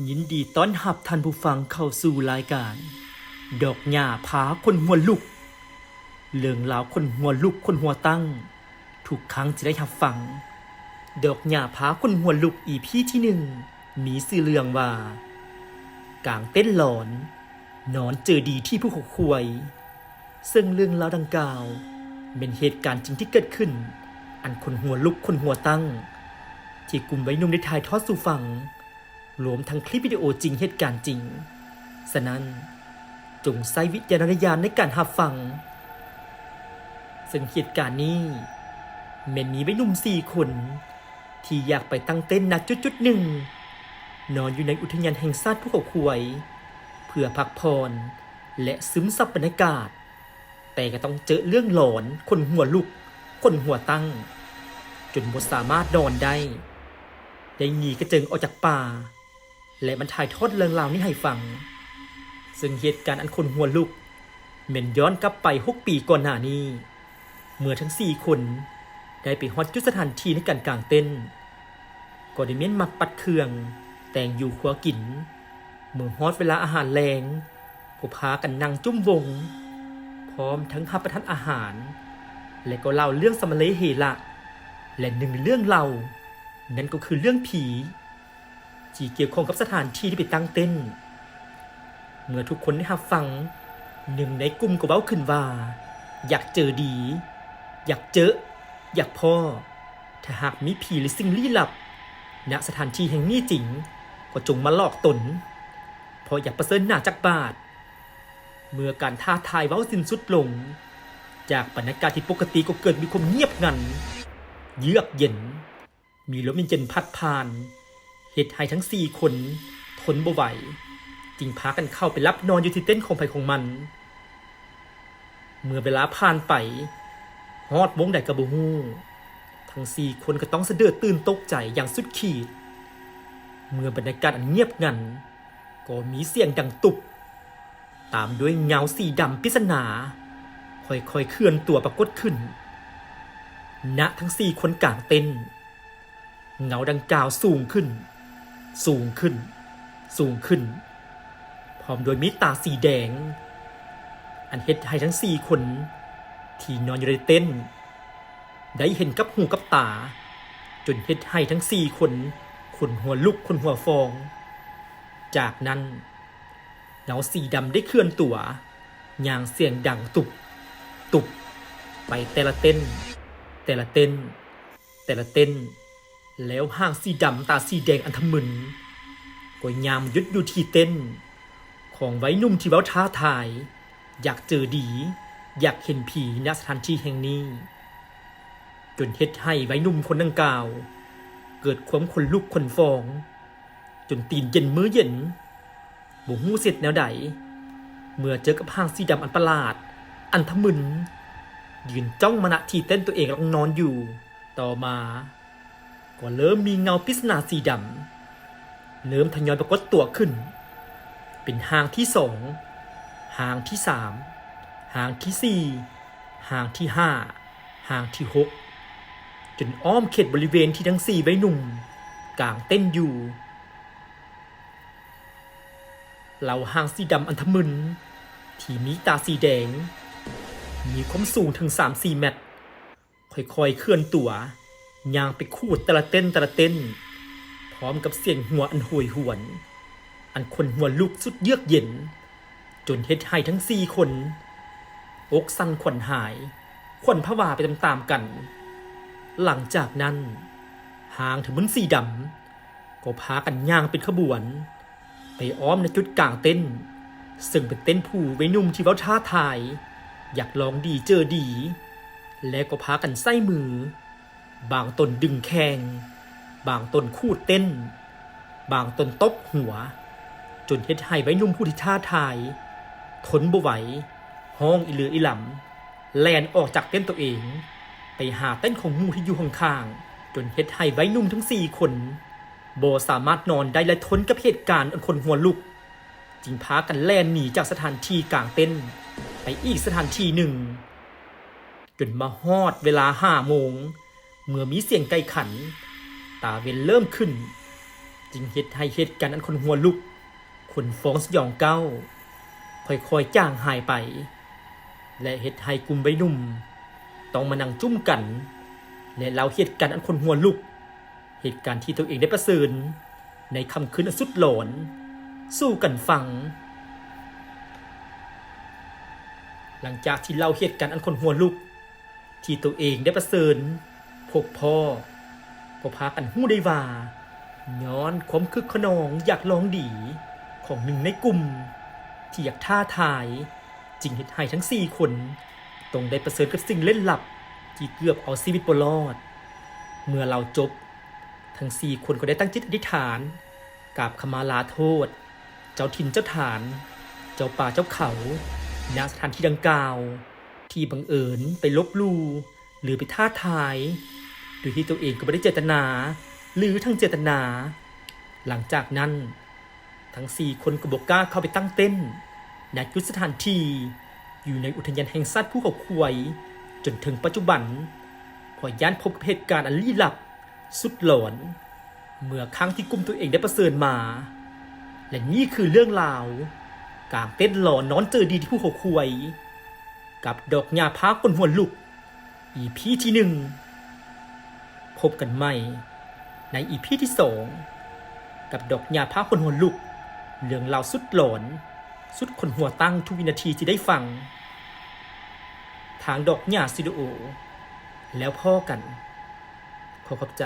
ຍິນດີຕ້ອນຮັບທ່ານຜູ້ຟັງເຂົ້າສູ່ລາຍການ ດອກຫຍ້າພາຂົນຫົວລຸກ. ເລື່ອງລາວຂົນຫົວລຸກຂົນຫົວຕັ້ງ ທຸກຄັ້ງທີ່ໄດ້ຮັບຟັງ. ດອກຫຍ້າພາຂົນຫົວລຸກ ອີພີທີໜຶ່ງ ມີຊື່ເລື່ອງວ່າ ກາງເຕັນຫຼອນ ນອນເຈີດີທີ່ພູເຂົາຄວາຍ. ເຊິ່ງເລື່ອງລາວດັ່ງກ່າວ ແມ່ນເຫດການຈິງທີ່ເກີດຂຶ້ນ ອັນຂົນຫົວລຸກຂົນຫົວຕັ້ງ ທີ່ກຸ່ມໄວໜຸ່ມໄດ້ຖ່າຍທອດສູ່ຟັງ ລວມທັງຄລິບວິດີໂອຈິງເຫດການຈິງ. ສະນັ້ນ, ຈົ່ງໃຊ້ວິຈາລະນະຍານໃນການຮັບຟັງ. ເຊິ່ງເຫດການນີ້ ແມ່ນມີໄວໜຸ່ມສີ່ຄົນ ທີ່ຢາກໄປຕັ້ງເຕັນ ນະ ຈຸດໆໜຶ່ງ ນອນຢູ່ໃນອຸທະຍານແຫ່ງຊາດພູເຂົາຄວາຍ ເພື່ອພັກຜ່ອນ ແລະ ຊຶມຊັບບັນຍາກາດ, ແຕ່ກໍຕ້ອງເຈີເລື່ອງຫຼອນ ຂົນຫົວລຸກ ຂົນຫົວຕັ້ງ ຈົນບໍ່ສາມາດນອນໄດ້, ໄດ້ໜີກະເຈິງອອກຈາກປ່າ ແລະ ມາຖ່າຍທອດເລື່ອງລາວນີ້ໃຫ້ຟັງ. ເຊິ່ງເຫດການອັນຂົນຫົວລຸກ ແມ່ນຍ້ອນກັບໄປຫົກປີກ່ອນໜ້ານີ້ ເມື່ອທັງສີ່ຄົນໄດ້ໄປຮອດຈຸດສະຖານທີ່ໃນການກາງເຕັນ, ກໍໄດ້ແມ່ນມັກປັດເຄື່ອງ ແຕ່ງຢູ່ຄົວກິນ. ເມື່ອຮອດເວລາອາຫານແລງ ກໍພາກັນນັ່ງຈຸ້ມວົງ ພ້ອມທັງຮັບປະທານອາຫານ ແລະ ກໍເລົ່າເລື່ອງສຳມະເລເຮລະ ແລະ ໜຶ່ງໃນເລື່ອງເລົ່າ ນັ້ນກໍຄືເລື່ອງຜີ ທີ່ກ່ຽວຂ້ອງກັບສະຖານທີ່ທີ່ໄປຕັ້ງເຕັນ. ເມື່ອທຸກຄົນໄດ້ຮັບຟັງ, ໜຶ່ງໃນກຸ່ມກໍເວົ້າຂຶ້ນວ່າ ຢາກເຈີດີ, ຢາກເຈີ, ຢາກພໍ້. ຖ້າຫາກມີຜີ ຫຼື ສິ່ງລີ້ລັບ ນະສະຖານທີ່ແຫ່ງນີ້ຈິງ, ກໍຈົ່ງມາຫຼອກຕົນ, ເພາະຢາກປະເຊີນໜ້າຈັກບາດ. ເມື່ອການທ້າທາຍເວົ້າສິ້ນສຸດລົງ, ຈາກບັນຍາກາດທີ່ປົກກະຕິກໍເກີດມີຄວາມງຽບຫງັນ, ເຍືອກເຢັນ, ມີລົມເຢັນໆພັດຜ່ານ, ເຮັດໃຫ້ທັງສີ່ຄົນທົນບໍ່ໄຫວ, ຈຶ່ງພາກັນເຂົ້າໄປຫຼັບນອນຢູ່ທີ່ເຕັນຂອງໃຜຂອງມັນ. ເມື່ອເວລາຜ່ານໄປຮອດໂມງໃດກໍບໍ່ຮູ້, ທັງສີ່ຄົນກໍຕ້ອງສະເດີດຕື່ນຕົກໃຈຢ່າງສຸດຂີດ ເມື່ອບັນຍາກາດອັນງຽບຫງັນ ກໍມີສຽງດັງຕຸບ, ຕາມດ້ວຍເງົາສີດຳປິດສະໜາ ຄ່ອຍໆເຄື່ອນຕົວປາກົດຂຶ້ນ ນະ ທັງສີ່ຄົນກາງເຕັນ. ເງົາດັ່ງກ່າວສູງຂຶ້ນ, ສູງຂຶ້ນ, ສູງຂຶ້ນ, ພ້ອມດ້ວຍມີຕາສີແດງ ອັນເຮັດໃຫ້ທັງສີ່ຄົນທີ່ນອນຢູ່ໃນເຕັນ ໄດ້ເຫັນກັບຫູກັບຕາ, ຈົນເຮັດໃຫ້ທັງສີ່ຄົນຂົນຫົວລຸກຂົນຫົວຟອງ. ຈາກນັ້ນ ເງົາສີດຳໄດ້ເຄື່ອນຕົວ ຍ່າງສຽງດັງຕຸບ, ຕຸບ ໄປແຕ່ລະເຕັນ, ແຕ່ລະເຕັນ, ແຕ່ລະເຕັນ, ແລ້ວຮ່າງສີດຳຕາສີແດງອັນທະມຶນ ກໍຍ່າງມາຢຸດຢູ່ທີ່ເຕັນຂອງໄວໜຸ່ມທີ່ເວົ້າທ້າທາຍ ຢາກເຈີດີ, ຢາກເຫັນຜີ ນະສະຖານທີ່ແຫ່ງນີ້, ຈົນເຮັດໃຫ້ໄວໜຸ່ມຄົນດັ່ງກ່າວເກີດຄວາມຂົນລຸກຂົນຟອງ ຈົນຕີນເຢັນມືເຢັນ, ບໍ່ຮູ້ເຮັດແນວໃດ ເມື່ອເຈີກັບຮ່າງສີດຳອັນປະຫຼາດ ອັນທະມຶນ ຢືນຈ້ອງມານະທີ່ເຕັນຕົວເອງກຳລັງນອນຢູ່. ຕໍ່ມາກໍເລີ່ມມີເງົາປິດສະໜາສີດຳ ເລີ່ມທະຍອຍປາກົດຕົວຂຶ້ນ ເປັນຮ່າງທີສອງ, ຮ່າງທີສາມ, ຮ່າງທີສີ່, ຮ່າງທີຫ້າ, ຮ່າງທີຫົກ ຈົນອ້ອມເຂດບໍລິເວນທີ່ທັງສີ່ໄວໜຸ່ມກາງເຕັນຢູ່. ເຫຼົ່າຮ່າງສີດຳອັນທະມຶນທີ່ມີຕາສີແດງ ມີຄວາມສູງເຖິງສາມສີ່ແມັດ ຄ່ອຍໆເຄື່ອນຕົວ ຍ່າງໄປຂູດແຕ່ລະເຕັນ, ແຕ່ລະເຕັນ, ພ້ອມກັບສຽງຫົວອັນໂຫຍຫວນ ອັນຂົນຫົວລຸກສຸດເຍືອກເຢັນ, ຈົນເຮັດໃຫ້ທັງສີ່ຄົນ ອົກສັ່ນຂວັນຫາຍ, ຂວັນຜະວາໄປຕາມໆກັນ. ຫຼັງຈາກນັ້ນ, ຮ່າງທະມຶນສີດຳ ກໍພາກັນຍ່າງເປັນຂະບວນ ໄປອ້ອມໃນຈຸດກາງເຕັນ, ເຊິ່ງເປັນເຕັນຜູ້ໄວໜຸ່ມທີ່ເວົ້າທ້າທາຍ ຢາກລອງດີເຈີດີ, ແລ້ວກໍພາກັນໃຊ້ມື, ບາງຕົນດຶງແຂ້ງ, ບາງຕົນຂູດເຕັນ, ບາງຕົນຕົບຫົວ, ຈົນເຮັດໃຫ້ໄວໜຸ່ມຜູ້ທີ່ທ້າທາຍ ທົນບໍ່ໄຫວ, ຮ້ອງອີເຫຼືອອີຫຼຳ, ແລ່ນອອກຈາກເຕັນຕົວເອງ ໄປຫາເຕັນຂອງໝູ່ທີ່ຢູ່ຂ້າງໆ, ຈົນເຮັດໃຫ້ໄວໜຸ່ມທັງສີ່ຄົນ ບໍ່ສາມາດນອນໄດ້ ແລະ ທົນກັບເຫດການອັນຂົນຫົວລຸກ, ຈຶ່ງພາກັນແລ່ນໜີຈາກສະຖານທີ່ກາງເຕັນໄປອີກສະຖານທີ່ໜຶ່ງ, ຈົນມາຮອດເວລາຫ້າໂມງ ເມື່ອມີສຽງໄກ່ຂັນ, ຕາເວັນເລີ່ມຂຶ້ນ, ຈຶ່ງເຮັດໃຫ້ເຫດການອັນຂົນຫົວລຸກ, ຂົນຟອງສະຫຍອງກ້າວ ຄ່ອຍໆຈາງຫາຍໄປ ແລະ ເຮັດໃຫ້ກຸ່ມໄວໜຸ່ມຕ້ອງມານັ່ງຈຸ້ມກັນ ແລະ ເລົ່າເຫດການອັນຂົນຫົວລຸກ, ເຫດການທີ່ຕົວເອງໄດ້ປະເຊີນໃນຄ່ຳຄືນອັນສຸດຫຼອນສູ່ກັນຟັງ. ຫຼັງຈາກທີ່ເລົ່າເຫດການອັນຂົນຫົວລຸກ ທີ່ຕົວເອງໄດ້ປະເຊີນພົບພໍ້ ກໍພາກັນຮູ້ໄດ້ວ່າ ຍ້ອນຄວາມຄຶກຂະໜອງຢາກລອງດີຂອງໜຶ່ງໃນກຸ່ມທີ່ຢາກທ້າທາຍ ຈຶ່ງເຮັດໃຫ້ທັງສີ່ຄົນຕ້ອງໄດ້ປະເຊີນກັບສິ່ງເຫຼັ້ນລັບທີ່ເກືອບເອົາຊີວິດບໍ່ລອດ. ເມື່ອເລົ່າຈົບ, ທັງສີ່ຄົນກໍໄດ້ຕັ້ງຈິດອະທິຖານກາບຂະມາລາໂທດເຈົ້າຖິ່ນເຈົ້າຖານ, ເຈົ້າປ່າເຈົ້າເຂົາ ນະສະຖານທີ່ດັ່ງກ່າວ ທີ່ບັງເອີນໄປລົບຫຼູ່ ຫຼື ໄປທ້າທາຍ ໂດຍທີ່ຕົວເອງກໍບໍ່ໄດ້ເຈດຕະນາ ຫຼື ທັງເຈດຕະນາ. ຫຼັງຈາກນັ້ນ, ທັງສີ່ຄົນກໍບໍ່ກ້າເຂົ້າໄປຕັ້ງເຕັນ ນະຈຸດສະຖານທີ່ຢູ່ໃນອຸທະຍານແຫ່ງຊາດພູເຂົາຄວາຍ ຈົນເຖິງປັດຈຸບັນ, ເພາະຢ້ານພົບກັບເຫດການອັນລີ້ລັບ ສຸດຫຼອນ ເມື່ອຄັ້ງທີ່ກຸ່ມຕົວເອງໄດ້ປະເຊີນມາ. ແລະ ນີ້ຄືເລື່ອງລາວກາງເຕັນລໍນອນເຈີດີທີ່ພູເຂົາຄວາຍ ກັບດອກຫຍ້າພາຂົນຫົວລຸກ ອີພີທີໜຶ່ງ. ພົບກັນໃໝ່ໃນອີພີທີສອງ ກັບດອກຫຍ້າພາຂົນຫົວລຸກ, ເລື່ອງລາວສຸດຫຼອນ ສຸດຂົນຫົວຕັ້ງທຸກວິນາທີທີ່ໄດ້ຟັງ ທາງດອກຫຍ້າສະຕູດິໂອ. ແລ້ວພໍ້ກັນ. ຂໍຂອບໃຈ.